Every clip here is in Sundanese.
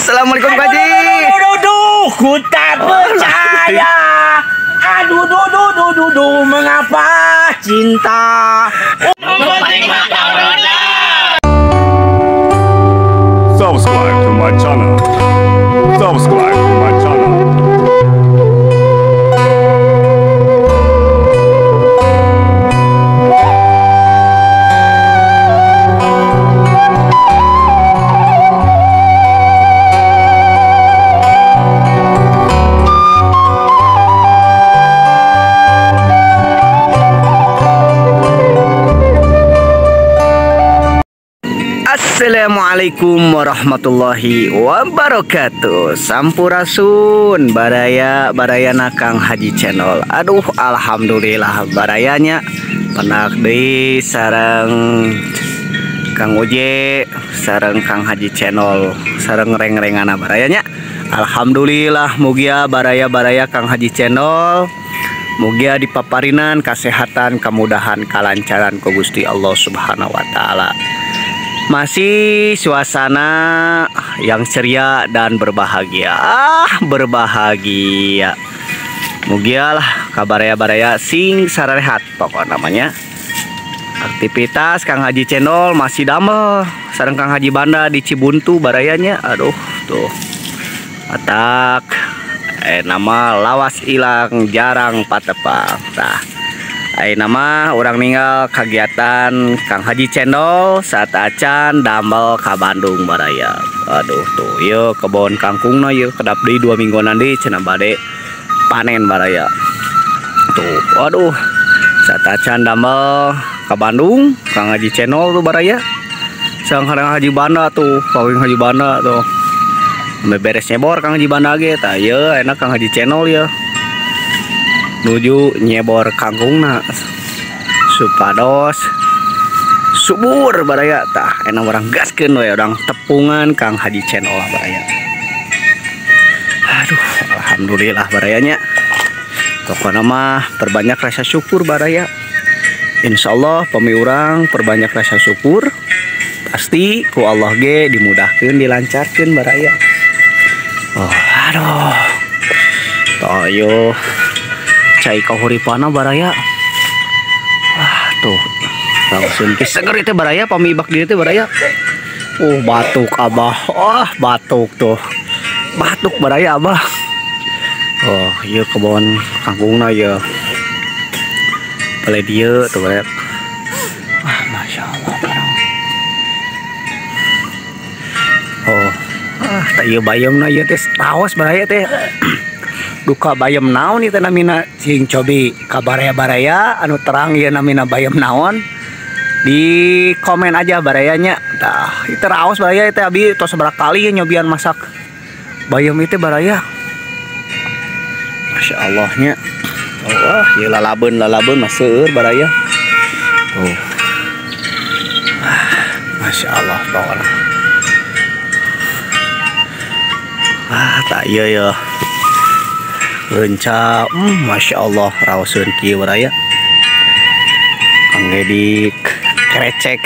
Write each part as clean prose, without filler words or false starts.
Assalamualaikum Pak Haji. Aduh, ku tak percaya. Aduh, duh, duh, duh, duh, duh, mengapa cinta? Subscribe to my channel. Subscribe to my channel. Assalamualaikum warahmatullahi wabarakatuh. Sampurasun baraya barayana Kang Haji Channel. Aduh, alhamdulillah barayanya penak deui sareng Kang Oje, sareng Kang Haji Channel, sareng reng-rengana barayanya. Alhamdulillah mugia baraya-baraya Kang Haji Channel mugia dipaparinan kesehatan, kemudahan, kalancaran ku Gusti Allah Subhanahu wa taala. Masih suasana yang ceria dan berbahagia. Ah, berbahagia. Mugialah kabaraya-baraya sing sarehat pokok namanya. Aktivitas Kang Haji Channel masih damel sareng Kang Haji Banda di Cibuntu barayanya. Aduh, tuh. Atak nama lawas ilang jarang patepang. Tah. Ayo nama orang ninggal kegiatan Kang Haji Channel saat acan damel ka Bandung baraya. Aduh tuh, yeuh kebon kangkungna yeuh kedap deui 2 mingguan deui cenah bade panen baraya. Tuh, waduh. Saat acan damel ka Bandung Kang Haji Channel tuh baraya. Sang Kang Haji Banda tuh, kawin Haji Banda tuh. Sampai beres nyebor Kang Haji Banda ge tah yeuh enak Kang Haji Channel yeuh. Nuju nyebor kangkungna supados subur baraya. Tah enak orang gaskeun we orang tepungan Kang Haji Channel baraya. Aduh, alhamdulillah barayanya. Pokokna mah perbanyak rasa syukur baraya. Insyaallah pami urang perbanyak rasa syukur pasti ku Allah ge dimudahkeun dilancarkeun baraya. Oh, aduh. Toyo cai kahuripana baraya. Wah, tuh. Langsung seger itu baraya pami ibak dieu teh baraya. Oh, batuk abah. Oh, batuk tuh. Batuk baraya abah. Oh, ieu kebon kangkungna ieu. Bale dieu tuh baraya. Wah, masyaallah barang. Oh, ah tah ieu bayamna ieu teh taos baraya teh. Duka bayam naon ieu teh namina sing cobi ka baraya-baraya anu terang ieu namina bayam naon di komen aja barayanya. Tah ieu teh raos baraya teh abi tos sabaraha kali nyobian masak bayam ieu teh baraya. Masya Allahnya. Oh, wah ieu lalabeun mah seueur baraya. Tuh. Ah, Masya Allah pokona. Ah tah ieu ya. Lenca, Masya Allah, raoseun kieu baraya. Kangge di krecek,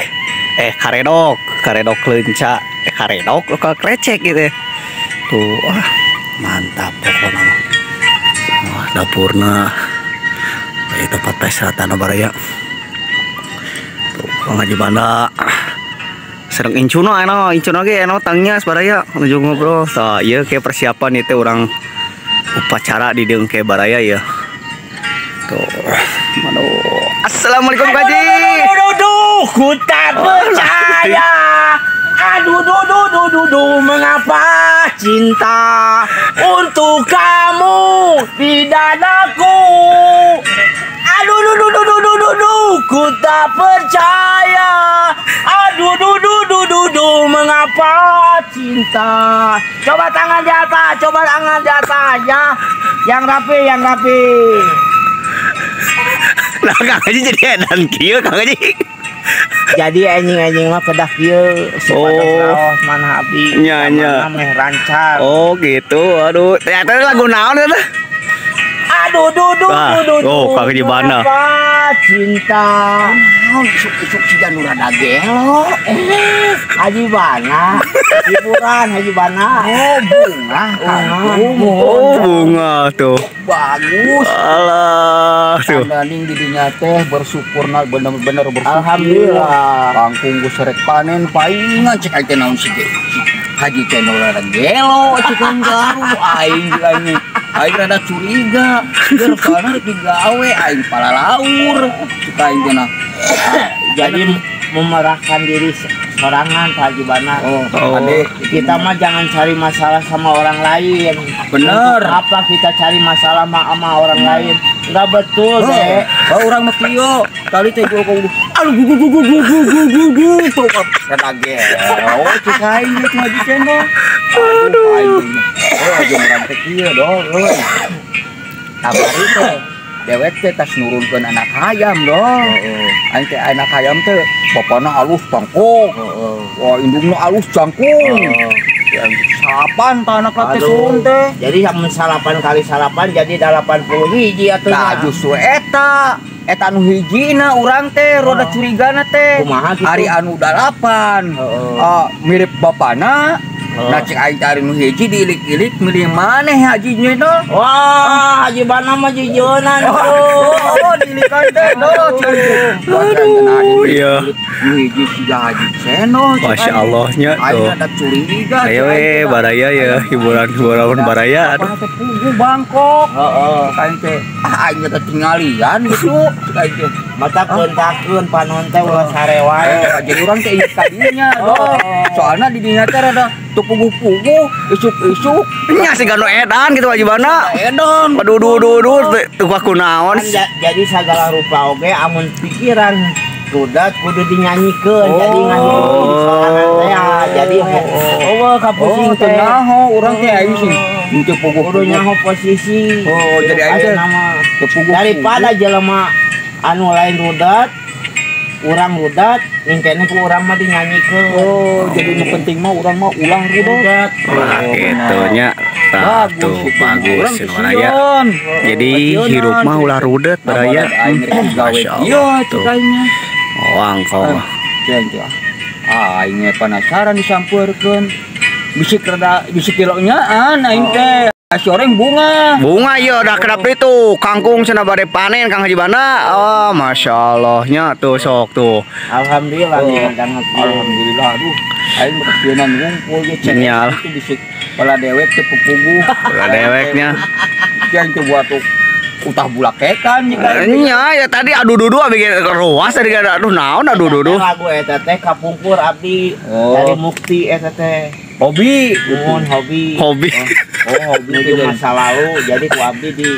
karedok, karedok lenca, karedok lokal krecek gitu. Tuh, wah, mantap pokoknya mah. Wah, dapurna, ieu tempat pesertana baraya. Tuh, Kang Haji Banda sareng incuna enak, incuna ge enak tangnya baraya nuju ngobrol. Tah, ieu ke persiapan ieu teh urang upacara di dengke baraya ya. Tuh, aduh. Assalamualaikum Pak Haji. Aduh, duh, ku tak percaya. Aduh, duh, duh, duh, duh, duh, mengapa cinta untuk kamu di dadaku? Aduh, duh, duh, duh, duh, duh, duh, ku tak percaya. Aduh, duh, duh, duh, duh, duh, mengapa cinta? Coba tangan di atas, coba tangan di atas ya. Yang rapi, yang rapi. Nah, Kang Haji jadi edan kieu, Kang Haji. Jadi anjing-anjing mah kedah kieu, supados raos mana abdi. Nya nya. Meh rancar. Oh, gitu. Aduh, ternyata lagu naon eta? Aduh duh duh duh duh. Oh, Kang Haji Bana. Cinta. Naon isuk-isuk siga nu rada gelo. Haji Bana. Hiburan Haji Bana. Oh, bunga. Oh, bunga tuh. Bagus. Alah tuh. Andaning didinya teh bersyukurna bener-bener bersyukur. Alhamdulillah. Kangkung geus rek panen paingan cek aing teh naon sih. Haji Cendol rada gelo cek aing garu aing aing. Aing rada curiga. Geus kana rek digawe aing palalaur cek aing teh nah. Jadi memerahkan diri sorangan Pak Haji Bana. Oh, ade. Kita mah jangan cari masalah sama orang lain. Bener. Untuk apa kita cari masalah sama orang lain? Enggak betul, deh. Oh, orang mah kieu. Kali teh gua aduh gu gu gu gu gu gu gu gu tuh rada gelo cek aing teh Haji Cendol. Aduh. Oh, aja urang teh kieu dong, euy. Kamari teh dewek teh tas nurunkeun anak hayam dong. Aing teh anak hayam teh bapana alus bangkok. Wah, indungna alus jangkung. Salapan tah anak teh turun teh. Jadi amun salapan kali salapan jadi 80 hiji atuh. Nah, justru eta eta anu hijina urang teh roda curigana teh. Kumaha kitu? Ari anu 8. Mirip bapana. Nah cek aing teh ari nu hiji diilik-ilik milih maneh Haji Cendol. Wah, Haji Bana mah jujeunan tuh. Oh, diilikan teh doh cek aing. Aduh, iya. Nu hiji siga Haji Cendol. Masya Allahnya Aing tuh. rada curiga. Ayo we baraya ya hiburan-hiburan baraya. Aduh. Bapana teh puguh bangkok. Heeh. Cek aing teh ah aing teh tinggalian gitu. Cek aing teh. Mata keuntakeun panon teh ulah sare wae. Jadi urang teh inget ka dinya doh. Soalna di dinya teh rada teu puguh-puguh, isuk-isuk. Nya siga nu edan gitu Haji Bana. Edan. Aduh duh duh duh teu kunaon. Kan jadi sagala rupa oge amun pikiran rudat kudu dinyanyikeun jadi ngahirup di sorangan teh jadi eueuh kapusing Oh, teh. teu nyaho urang teh aing sih teu puguh. Kudu nyaho posisi. Oh, jadi aing teh teu puguh. Daripada jelema anu lain rudat urang rudat ningkene ku urang mah dinyanyikeun. Oh, jadi nu penting mah urang mah ulah rudat. Wah, kitu nya. Tah tuh bagus baraya. Jadi hirup mah ulah rudet baraya. Masya Allah tuh. Wangkong. Aing penasaran disampeurkeun. Bisik rada bisik kilonyaan aing teh. Si oreng bunga. Bunga iya udah kedap itu kangkung cenah bade panen Kang Haji Bana. Oh, Masya Allahnya tuh sok tuh. Alhamdulillah. Oh, alhamdulillah aduh. Aing bekeunan ngumpul ge cenah itu bisik bala dewek teh pupuguh. Bala deweknya. Yang teu buat utah bulakekan jika nya ya tadi aduh dudu abi ruas tadi aduh naon aduh dudu. Lagu eta teh kapungkur abdi dari Mukti eta teh. Hobi, mun hobi. Hobi. Oh, hobi menuju masa lalu jadi ku abdi di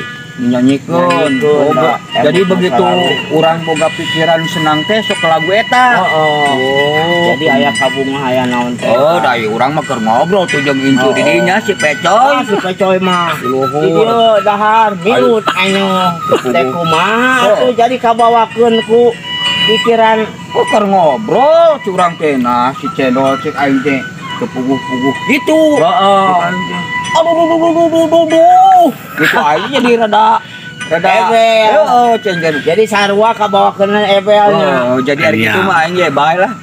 nyanyikan. Oh, jadi begitu urang boga pikiran senang teh sok lagu eta. Oh. Jadi aya kabunga aya naon teh. Oh, da urang mah keur ngobrol tuh jeung incu di dinya si Pecoy. Si Pecoy mah. Di luhur. Di dieu dahar milut anyo. Teh kumaha atuh jadi kabawakeun ku pikiran. Oh, keur ngobrol curang teh nah si Cendol cek aing teh kepuguh-puguh gitu. Heeh. Aduh duh duh duh duh duh. Gitu aing jadi rada rada ebel. Heeh, cengger. Jadi sarua kabawakeun ebelnya. Oh, jadi hari itu mah aing ge bae lah.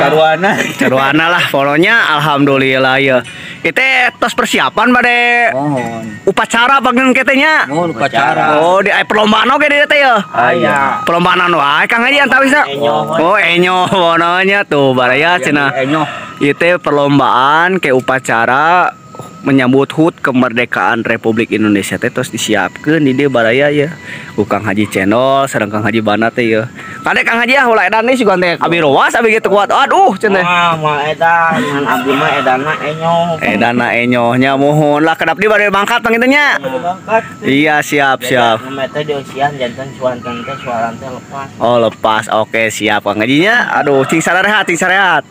Sarwana. Sarwana lah pokoknya alhamdulillah ya. Itu tos persiapan bade upacara panggil ketenya. Oh, upacara. Oh, di perlombaan oge di teh ya. Aya. Perlombaan wae Kang Haji antawisna. Oh, enyo pokoknya tuh baraya cenah. Enyo. Itu perlombaan ke upacara menyambut HUT kemerdekaan Republik Indonesia teh terus disiapkeun di dieu baraya ya. Ku Kang Haji Cendol sareng Kang Haji Bana teh ya. Kade Kang Haji ah ulah edan deui sugan teh abi roas abi kitu kuat. Aduh cenah. Wah, moal edan ngan abdi mah edana enyo. Edana enyoh nya muhun lah kedap di bade mangkat panginten nya. Iya, siap, siap. Meme teh dieusian janten suanten teh suaran teh lepas. Oh, lepas. Oke, siap Kang Haji nya. Aduh, cing sarehat, cing sarehat.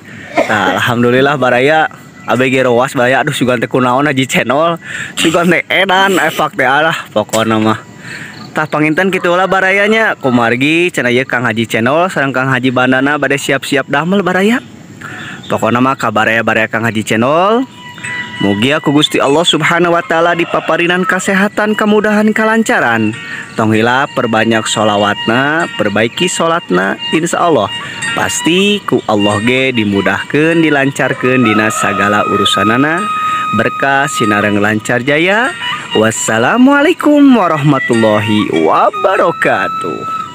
Nah, alhamdulillah baraya ABG roas baraya aduh sugan teh kunaon Haji Cendol sugan teh edan efak teh alah pokona mah tah panginten kitu lah barayanya kumargi cenah ieu Kang Haji Cendol sareng Kang Haji Bandana bade siap-siap damel baraya pokona mah kabaraya baraya Kang Haji Cendol Mugia ku Gusti Allah Subhanahu wa Ta'ala dipaparinan kesehatan, kemudahan, kelancaran. Tong hilap perbanyak sholawatna, perbaiki sholatna, insya Allah pasti ku Allah ge dimudahkan, dilancarkan dina sagala urusanana, berkah sinareng lancar jaya. Wassalamualaikum warahmatullahi wabarakatuh.